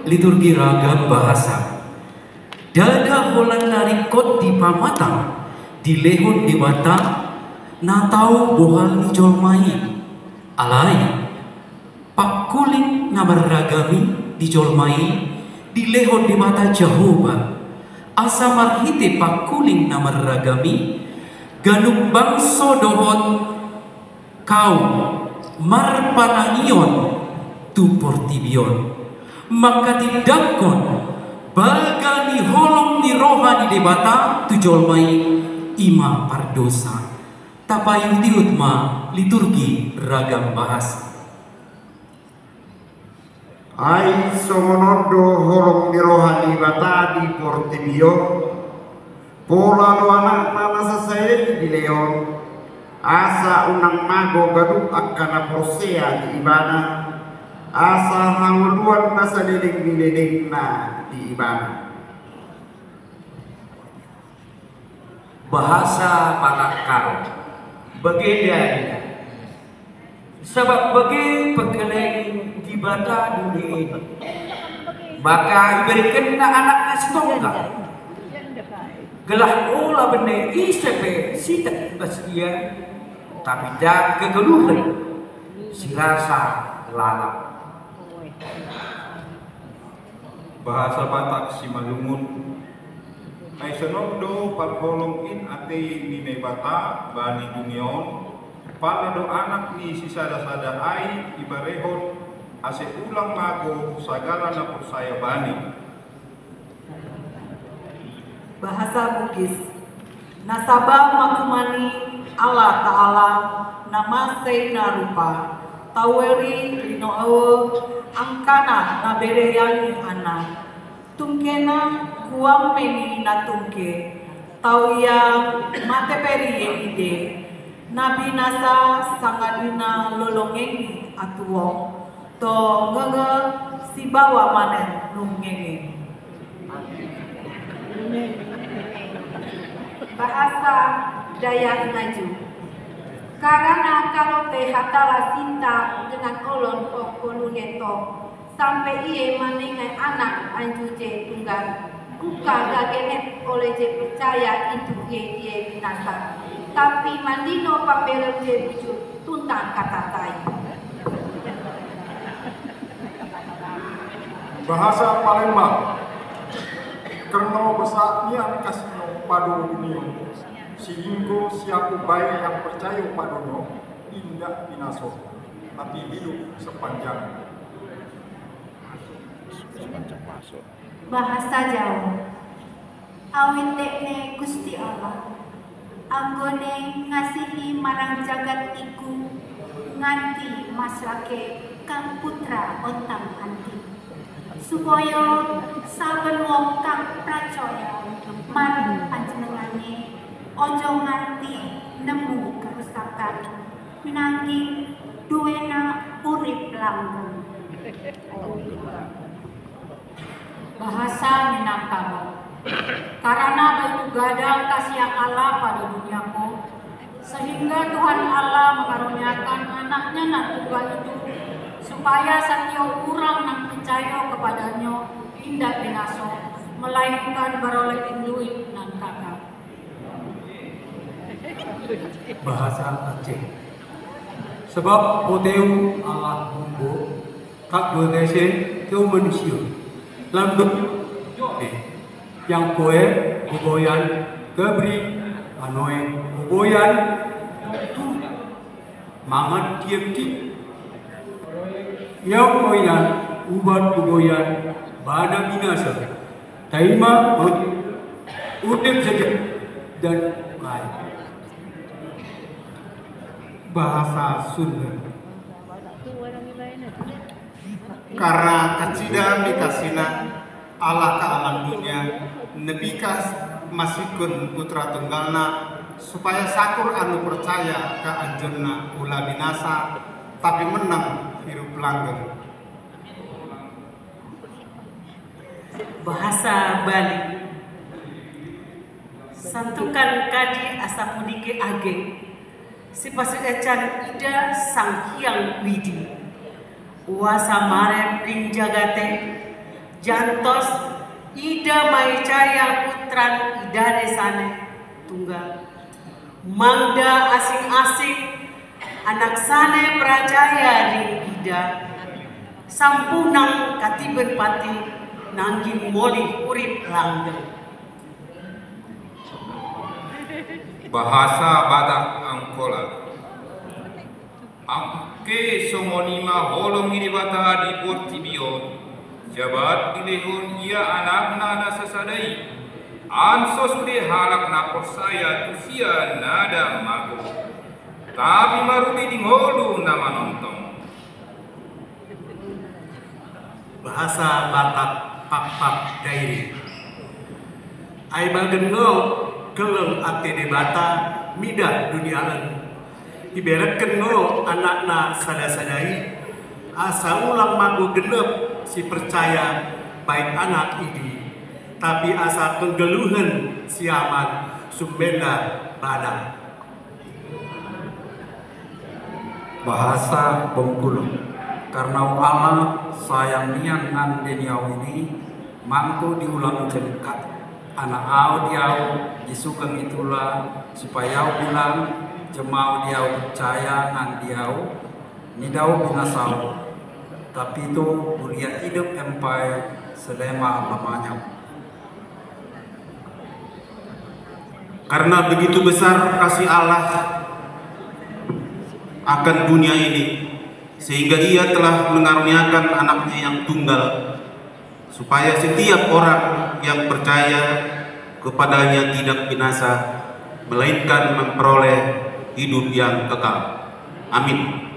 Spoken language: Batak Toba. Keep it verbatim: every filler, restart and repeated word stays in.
Liturgi ragam bahasa. Ndada holan na ringkot di pamatang dilehon Debata na tau bohal ni jolma i. Alai pangkuling na marragam i di jolma i dilehon Debata Jahowa, asa marhite pangkuling na marragam i ganup bangso dohot kaum marpanangion tu portibi on manghatindanghon baga ni holong ni roha ni Debata tu jolma i, i ma pardosa. Tapaihutihut ma liturgi ragam bahasa. Ai songon on do holong ni roha ni Debata di portibi on, pola do Anakna na sasae i dilehon, asa unang mago ganup angka na porsea di Ibana, asa hangoluan na saleleng ni lelengna di Ibana. Bahasa Batak Karo. Bage do i. Sabab bage pangkeleng Debata dunia i, maka iberekenna Anakna sitonggang, gelah olo benne ise pe sitek ibas Ia, tapi ndang kegeluhen sirasa lalap. Bahasa Batak Simalungun. Ai songon on do parholongin ate ni Naibata bani dunia on, pala do Anak ni sisadasada ai iberehon, ase unang mago sagala na porsea Bani. Bahasa Bugis. Nasaba ma kuman i Allah Taala na mansai na rupa, taueri lino ahu angkana na berean ni Anak. Tungkena huamen i na tungke, tau ia mate pe ri ende, na binasa sanga di na lolongeng i atuong, to ngenge sibawa manang nungngengen. Bahasa Dayak Ngaju. Karana kalote hatala sinta dengan olon ho kolune to, sampe ia maningai anak anju je tunggal. Buka gagenet ole je percaya intu ie ie binasa. Tapi mandino pambelok je bujur tuntang kata tai. Bahasa Palembang. Kerno besak nian kasino pado dunia. Sehinggo siapo bae yang percaya padonyo indak binaso, tapi hidup sepanjang. Sepanjang maso. Bahasa Jawa. Awit tek ne Gusti Allah, anggone ngasihi marang jagat iku, nganti maslake kang putra ontang anti. Supayo saben wong kang percaya marang panjenengane, ojo nganti nemu kerusakan, nanging duena urip langgeng. Bahasa Minangkabau. Karana baitu gadang kasih Allah pada dunia ko, sehingga Tuhan Allah mengaruniakan anaknya nan tunggal itu, supaya satiap orang yang percaya kepadanya indak binaso, melainkan beroleh induit nan kakal. Bahasa Aceh. Sebab poteu Allah mumbo, tak berese teu manusia. Lam do, eh, yang koe, buboyan, kebri, anoe, buboyan, tu, mangan tiap ti. Yang koe, ubat buboyan, bana binasa. Taima, udip saja dan lain. Bahasa Sunda. Karena kacida ni kasina Allah ka alam dunia, nepikas masihkon putra tunggalna, supaya sakur anu percaya ka anjonna ula binasa, tapi menang hirup langgeng. Bahasa Bali. Santukan kadi asa punike age, sipasuecan ida Sang Hyang Widi. Uasa marep ring jagate, Jantos ida maicaya putran idane sane tunggal. Mangda asing-asing anak sane percaya ring ida, sampunang katiben pati nanggin moli urip langgeng. Bahasa Batak Angkola. Angke songon i ma holong ni Debata di portibi on, jabat dilehon ia anakna na sasada i, anso sude halak na porsaya tu sian na dang mago. Tapi maruli di ngolu na manongtong. Bahasa Batak Pakpak Dairi. Ai bagen ngo geleng ate Debata mida dunia on. Ibereken ngo anakna sada-sada i, asa ulang mago genep si percaya baik anak i di, tapi asa kenggeluhen si aman sumbenda bana. Bahasa Bengkulu. Karna Allah sayang nian nande ni au ini, mangko diulang jengkat anak au di au di sugeng itula, supaya au bilang jemau di au percaya ngan di au, nidau binasau, tapi tu bulia idop empai selema lamanya. Karena begitu besar kasih Allah akan dunia ini, sehingga Ia telah mengaruniakan anaknya yang tunggal, supaya setiap orang yang percaya kepadanya tidak binasa, melainkan memperoleh hidup yang kekal. Amin.